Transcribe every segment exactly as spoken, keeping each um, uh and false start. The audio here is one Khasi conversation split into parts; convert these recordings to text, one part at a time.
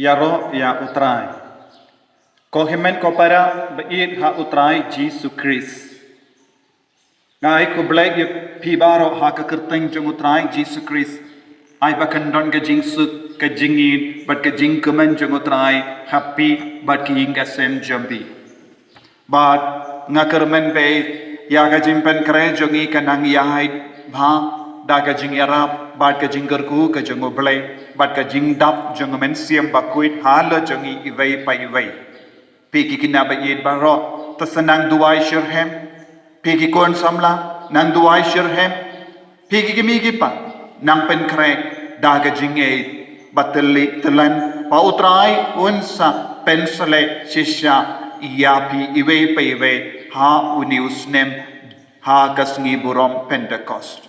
Ïaroh ïa U Trai. Ko hynmen ko para ba ïeit ha U Trai Jisu Khrist. Nga ai khublei ïa phi baroh ha ka kyrteng jong U Trai Jisu Khrist. Ai ba kan don ka jingsuk, ka jingïeit bad ka jingkmen jong U Trai ha phi bad ki ïing ki sem jong phi. Bad nga kyrmen bha ïa ka jingpynkhreh jong ngi ka nang ïaid bha da ka jingïarap bad ka jingkyrkhu ka jong U Blei bad ka jingdap jong U Mynsiem Bakhuid halor jong ngi iwei pa iwei. Phi ki khynnah ba ïeit baroh, to sa nang duwai shitrhem. Phi ki khun samla, nang duwai shitrhem. Phi ki kmie ki kpa, nang pynkhreh da ka jingïeit ba tylli tyllan, ba U Trai un sa pynsleh shisha ïa phi iwei pa iwei ha une u snem, ha ka sngi burom Pentekost.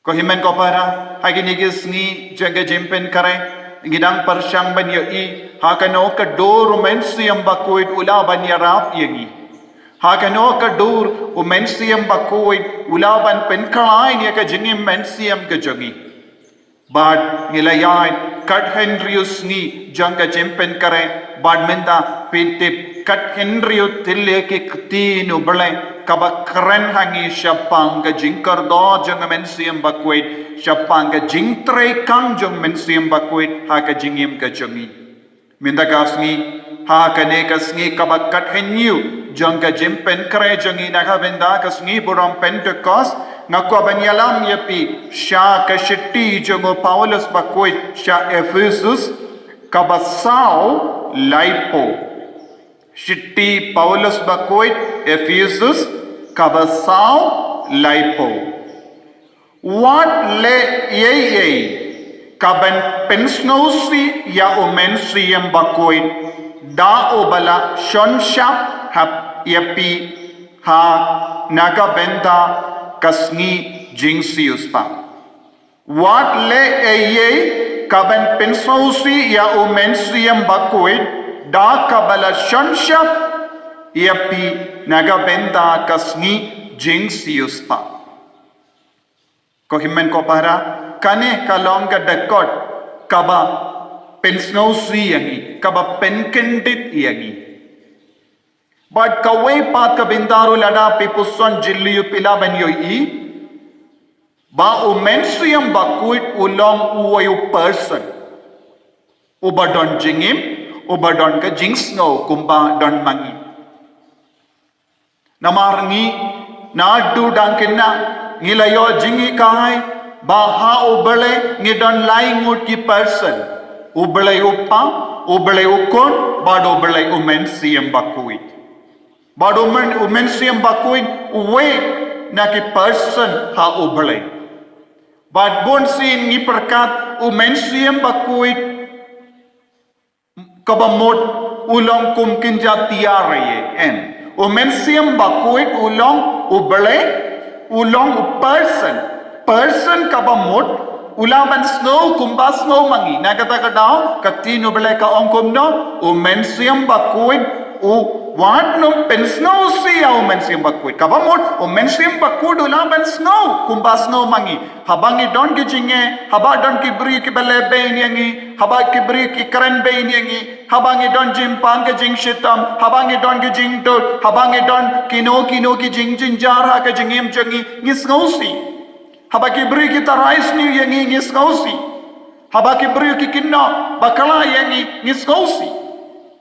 Ko hynmen ko para, ha kine ki sngi jong ka jingpynkhreh, ngi dang pyrshang ban ïohi ha kano ka dur U Mynsiem Bakhuid u lah ban ïarap ïa ngi. Ha kano ka dur U Mynsiem Bakhuid u lah ban pynkhlaiñ ïa ka jingim mynsiem ka jong ngi. Bad ngi la ïaid kat hynriew sngi jong ka jingpynkhreh, bad mynta phi tip kat hynriew tylli ki ktien U Blei kaba kren ha ngi shaphang ka jingkordor jong U Mynsiem Bakhuid, shaphang ka jingtreikam jong U Mynsiem Bakhuid ha ka jingim ka jong ngi. Mynta ka sngi, ha kane ka sngi kaba kat hynñiew jong ka jingpynkhreh jong ngi na ka bynta ka sngi burom Pentekost, nga kwah ban ïalam ïa phi sha ka shithi jong u Paulus Bakhuid sha Ephesus kaba saw, laiphew. Shithi Paulus Bakhuid Ephesus kaba saw, laiphew. Wat leh ei ei ka ban pynsngewsih ïa U Mynsiem Bakhuid, da uba la shon shap ha ïa phi ha na ka bynta ka sngi jingsiewspah. Wat leh ei ei ka ban pynsngewsih ïa U Mynsiem Bakhuid, da kaba la shon shap ïa phi na ka bynta ka sngi jingsiewspah. Ko hynmen ko para, kane ka long ka dkhot kaba pynsngewsih ïa ngi, kaba pynkyndit ïa ngi. Bad kawei pat ka bynta ruh lada phi puson jylliew phi lah ban ïohi ba U Mynsiem Bakhuid u long uwei u person uba don jingim, uba don ka jingsngew kumba don ma ngi. Namar ngi, naduh dang khynnah, ngi la ïoh jinghikai ba ha U Blei ngi don lai ngut ki person. U Blei U Kpa, U Blei U Khun, bad U Blei U Mynsiem Bakhuid. Bad U Myn-, U Mynsiem Bakhuid uwei na ki person ha U Blei. Bad bun sien ngi pyrkhat U Mynsiem Bakhuid kaba mut u long kum kynja tiar ïa, em. U Mynsiem Bakhuid u long U Blei, u long u person. Person kaba mut u lah ban sngew kumba sngew ma ngi. Na kata ka daw ka ktien U Blei ka ong kumno, U Mynsiem Bakhuid u, wat nym pynsngewsih ïa U Mynsiem Bakhuid. Kaba mut U Mynsiem Bakhuid u lah ban sngew kumba sngew ma ngi. Haba ngi don ki jingeh, haba don ki briew kiba leh bein ïa ngi, haba ki briew ki kren bein ïa ngi, haba ngi don jingpang ka jingshitom, haba ngi don ki jingduk, haba ngi don kino kino ki jingjynjar ha ka jingim jong ngi, ngi sngewsih. Haba ki briew ki tharai sniew ïa ngi, ngi sngewsih. Haba ki briew ki kynnoh bakla ïa ngi, ngi sngewsih.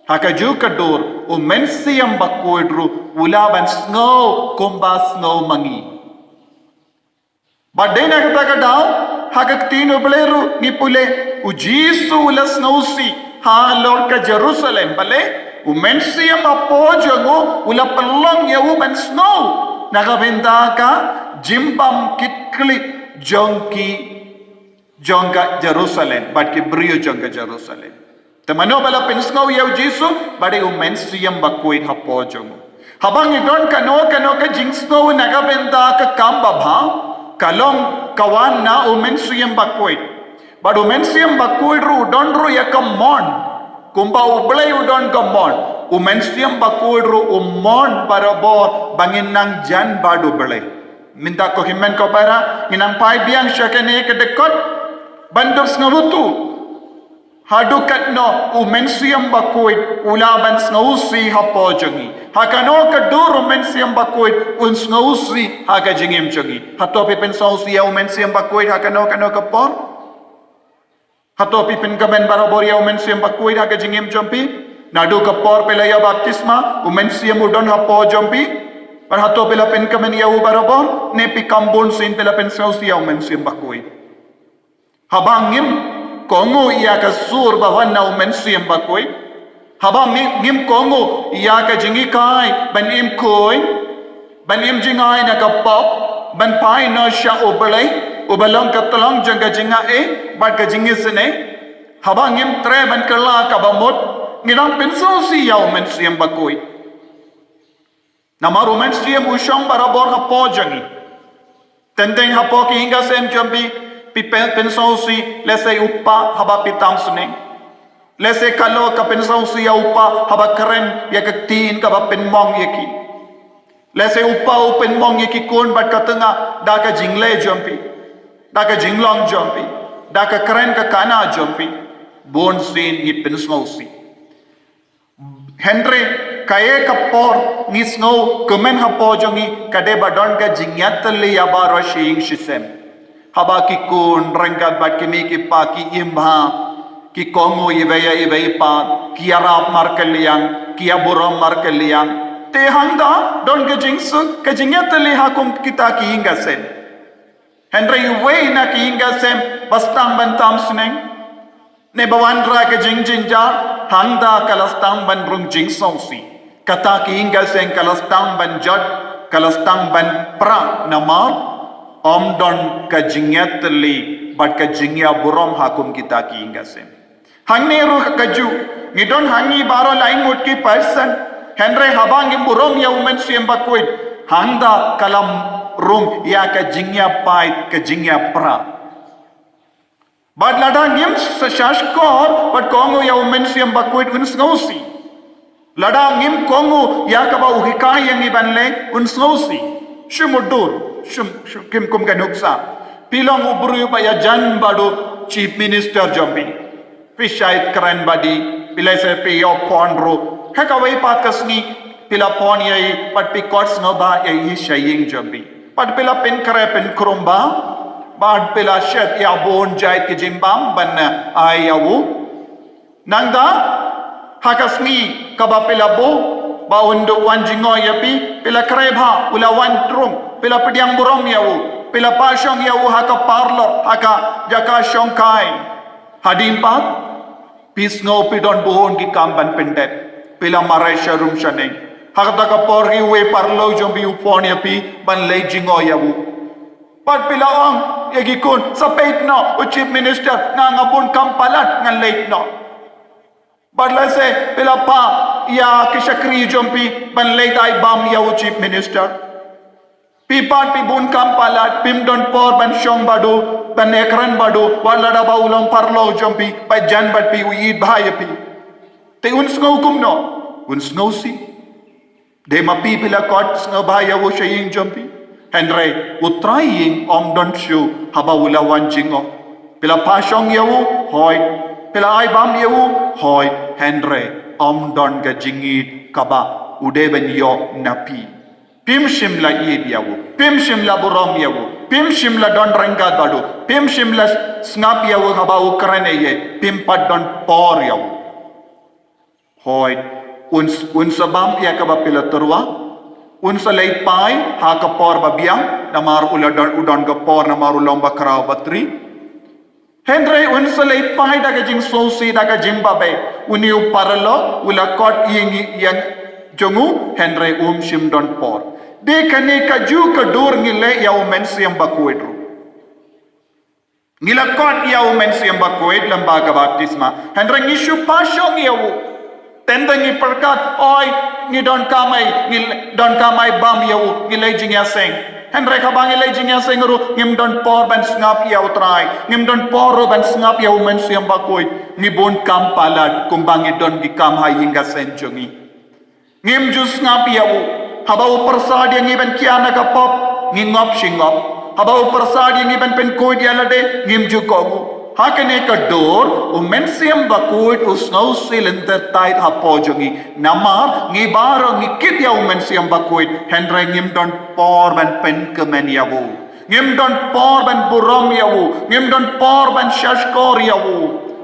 Ha kajuh ka dur U Mynsiem Bakhuid ruh u lah ban sngew kumba sngew ma ngi. Bad dei na kata ka daw, ha ka ktien U Blei ruh ngi pule, U Jisu u la sngewsih halor ka Jerusalem, balei? U Mynsiem Bakhuid jong u u la pynlong ïa u ban sngew na ka bynta ka jingbam kit khlieh jong ki, jong ka Jerusalem, bad ki briew jong ka Jerusalem. Te mano ba la pynsngew ïa U Jisu? Ba dei U Mynsiem Bakhuid hapoh jong u. Haba ngi don kano kano ka jingsngew na ka bynta ka kam babha, ka long ka wan na U Mynsiem Bakhuid. Bad U Mynsiem Bakhuid ruh u don ruh ïa ka mon. Kumba U Blei u don ka mon, U Mynsiem Bakhuid ruh u mon barabor ba ngin nang jan bad U Blei. Mynta ko hynmen ko para, ngin nang phai biang sha kane ka dkhot ban dup sngewthuh. Haduh katno u Mynsiem Bakhuid u lah ban sngewsih hapoh jong ngi? Ha kano ka dur u Mynsiem Bakhuid un sngewsih ha ka jingim jong ngi? Hato phi pynsngewsih ïa u Mynsiem Bakhuid ha kano kano ka por? Hato phi pynkmen barabor ïa u Mynsiem Bakhuid ha ka jingim jong phi? Naduh ka por phi la ïoh baptisma, u Mynsiem u don hapoh jong phi? Bad hato phi la pynkmen ïa u barabor? Ne phi kam bun sien phi la pynsngewsih ïa u Mynsiem Bakhuid? Haba ngim kohnguh ïa ka sur ba wan na u Mynsiem Bakhuid, haba ngim, ngim kohnguh ïa ka jinghikai ban im khuid, ban im jngai na ka pop, ban phai noh sha U Blei uba long ka tyllong jong ka jingaiei bad ka jingisynei, haba ngim treh ban kylla kaba mut, ngi dang pynsngewsih ïa u Mynsiem Bakhuid. Namar u Mynsiem u shong barabor hapoh jong ngi. Teng teng hapoh ki ïing ki sem jong phi, phi pyn, pynsngewsih, lehse u pa haba phi tam sneng. Lehse ka long ka pynsngewsih ïa u pa haba kren ïa ka ktien kaba pynmong ïa ki. Lehse u pa u pynmong ïa ki khun bad ka tnga da ka jingleh jong phi, da ka jinglong jong phi, da ka kren ka kana jong phi. Bun sien ngi pynsngewsih. Hynrei kaei ka por ngi sngewkmen hapoh jong ngi, ka dei ba don ka jingïatylli ïa baroh shi ïing shi sem. Haba ki khun ryngkat bad ki mei ki pa ki im bha, ki kohnguh iwei ïa iwei pat, ki ïarap markylliang, ki ïaburom markylliang. Te hangta don ka jingsuk, ka jingïatylli ha kum kita ki ïing ki sem. Hynrei uwei na ki ïing ki sem ba sdang ban tam sneng, ne ba wanrah ka jingjynjar, hangta ka la sdang ban rung jingsngewsih. Kata ki ïing ki sem ka la sdang ban jot, ka la sdang ban pra namar ym don ka jingïatylli bad ka jingïaburom ha kum kita ki ïing ki sem. Hangne ruh ka ju, ngi don ha ngi baroh lai ngut ki persen. Hynrei haba ngim burom ïa u Mynsiem Bakhuid, hangta ka la rung ïa ka jingïapait, ka jingïapra. Bad lada ngim sa shahshkor bad kohnguh ïa u Mynsiem Bakhuid, un sngewsih. Lada ngim kohnguh ïa kaba u hikai ïa ngi ban leh, un sngewsih. Shim u dur, shim, shim, kim kum ka nuksa. Phi long u briew ba ïajan bad u Chief Minister jong phi. Phi shait kren bad i, phi lehse phi ïoh phone ruh. Ha kawei pat ka sngi, phi la phone ïa i, bad phi khot sngewbha ïa i sha ïing jong phi. Bad phi la pynkhreh pynkhrong bha, bad phi la shet ïa bun jait ki jingbam ban ai ïa u. Nangta, ha ka sngi kaba phi la buh ba un duh wan jngoh ïa phi, phi la khreh bha, u la wan rung, phi la pdiang burom ïa u, phi la pah shong ïa u ha ka parlor, ha ka jaka shongkai. Hadien pat, phi sngew phi don bun ki kam ban pyndep, phi la mareh sha rum sha neng. Ha kata ka por hi uwei u paralok jong phi u phone ïa phi ban leit jngoh ïa u. Bad phi la ong ïa ki khun, sa peit noh u Chief Minister, nga nga bun kam palat, ngan leit noh. Bad lehse phi la phah ïa ki shakri jong phi ban leit ai bam ïa u Chief Minister. Phi pat phi bun kam palat, phim don por ban shong bad u, ban ïakren bad u, wat lada ba u long paralok jong phi, ba jan bad phi, u ïeit bha ïa phi. Te un sngew kumno? Un sngewsih. Dei ma phi phi la khot sngewbha ïa u sha ïing jong phi. Hynrei u trai ïing um don shuh haba u la wan jngoh. Phi la pah shong ïa u, hooid. Phi la ai bam ïa u, hooid. Hynrei um don ka jingïeit kaba u dei ban ïoh na phi. Phim shym la ïeit ïa u, phim shym la burom ïa u, phim shym la don ryngkat bad u, phim shym la sngap ïa u haba u kren ïa i, phim pat don por ïa u. Hooid, un, un sa bam ïa kaba phi la tyrwa, un sa leit phai ha ka por ba biang, namar u la don, u don ka por, namar u long ba khraw ba tri. Hynrei un sa leit phai da ka jingsngewsih, da ka jingbabe. Une u paralok u la khot ïing, ïing jong u, hynrei um shym don por. Dei kane ka juh ka dur ngi leh ïa u Mynsiem Bakhuid ruh. Ngi la khot ïa u Mynsiem Bakhuid lyngba ka baptisma, hynrei ngi shu pah shong ïa u. Teng teng ngi pyrkhat, oi, ngi donkam ai, ngi donkam ai bam ïa u, ngi leit jingïaseng. Hynrei haba ngi leit jingïaseng ruh, ngim don por ban sngap ïa u Trai, ngim don por ruh ban sngap ïa u Mynsiem Bakhuid. Ngi bun kam palat kumba ngi don ki kam ha ïing ka sem jong ngi. Ngim ju sngap ïa u. Haba u pyrsad ïa ngi ban kiar na ka pop, ngi ngop shi ngop. Haba u pyrsad ïa ngi ban pynkhuid ïa lade, ngim ju kohnguh. Ha kane ka dur, u Mynsiem Bakhuid u sngewsih lynter tight hapoh jong ngi. Namar, ngi baroh ngi kit ïa u Mynsiem Bakhuid, hynrei ngim don por ban pynkmen ïa u. Ngim don por ban burom ïa u. Ngim don por ban shahshkor ïa u.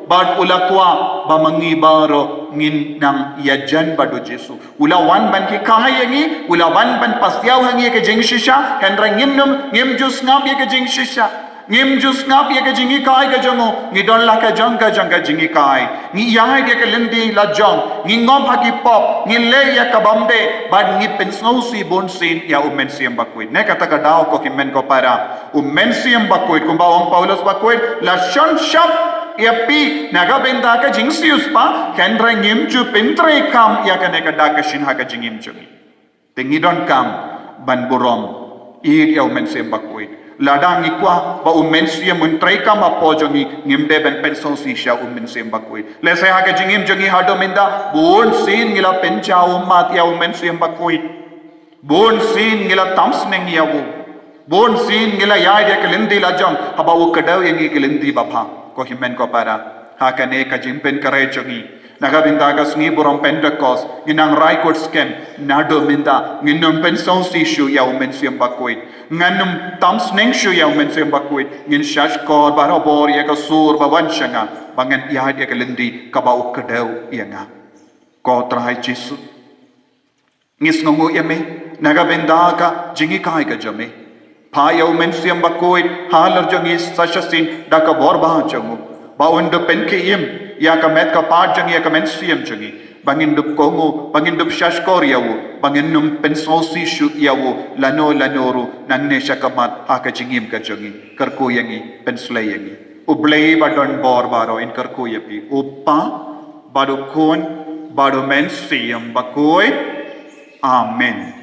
Bad u la kwah, ba ma ngi baroh ngin nang ïajan bad u Jisu. U la wan ban hikai ïa ngi, u la wan ban pasiaw ha ngi ïa ka jingshisha, hynrei ngim nym, ngim ju sngap ïa ka jingshisha. Ngim ju sngap ïa ka jinghikai ka jong u, ngi don la ka jong ka jong ka jinghikai. Ngi ïaid ïa ka lynti la jong, ngi ngop ha ki pop, ngi leh ïa ka bymdei, bad ngi pynsngewsih bunsien ïa u Mynsiem Bakhuid. Ne kata ka daw ko hynmen ko para. U Mynsiem Bakhuid, kumba ong Paulus Bakhuid, la shon shap ïa phi, na ka bynta ka jingsiewspah, hynrei ngim ju pyntreikam ïa kane ka dak ka shin ha ka jingim jong ngi. Te ngi donkam ban burom, ïeit ïa u Mynsiem Bakhuid. Lada ngi kwah ba u Mynsiem un treikam hapoh jong ngi, ngim dei ban pynsngewsih sha u Mynsiem Bakhuid. Lehse ha ka jingim jong ngi haduh mynta, bunsien ngi la pynjaw ummat ïa u Mynsiem Bakhuid. Bunsien ngi la tam sneng ïa u. Bunsien ngi la ïaid ïa ka lynti la jong, haba u kdew ïa ngi ka lynti babha. Ko hynmen ko para. Ha kane ka jingpynkhreh jong ngi. Na ka bynta ka sngi burom Pentekost, ngin nang rai kut skhem, naduh mynta, ngin nym pynsngewsih shuh ïa u Mynsiem Bakhuid. Ngan nym tam sneng shuh ïa u Mynsiem Bakhuid, ngin shahshkor barabor ïa ka sur ba wan sha nga, ba ngan ïaid ïa ka lynti kaba u kdew ïa nga. Ko Trai Jisu. Ngi sngewnguh ïa me, na ka bynta ka jinghikai ka jong me. Phah ïa u Mynsiem Bakhuid, halor jong ngi sa shisien da ka bor ba jong u. Ba un da pynkhie im, ïa ka met ka phad jong ngi ïa ka mynsiem jong ngi. Ba ngin da kohnguh, ba ngin da shahshkor ïa u, ba ngin nym pynsngewsih shuh ïa u, lano lano ruh, nangne sha khmat ha ka jingim ka jong ngi. Kyrkhu ïa ngi, pynsleh ïa ngi. U Blei ba don bor baroh in kyrkhu ïa phi. U Kpa, bad u Khun, bad u Mynsiem Bakhuid. Amen.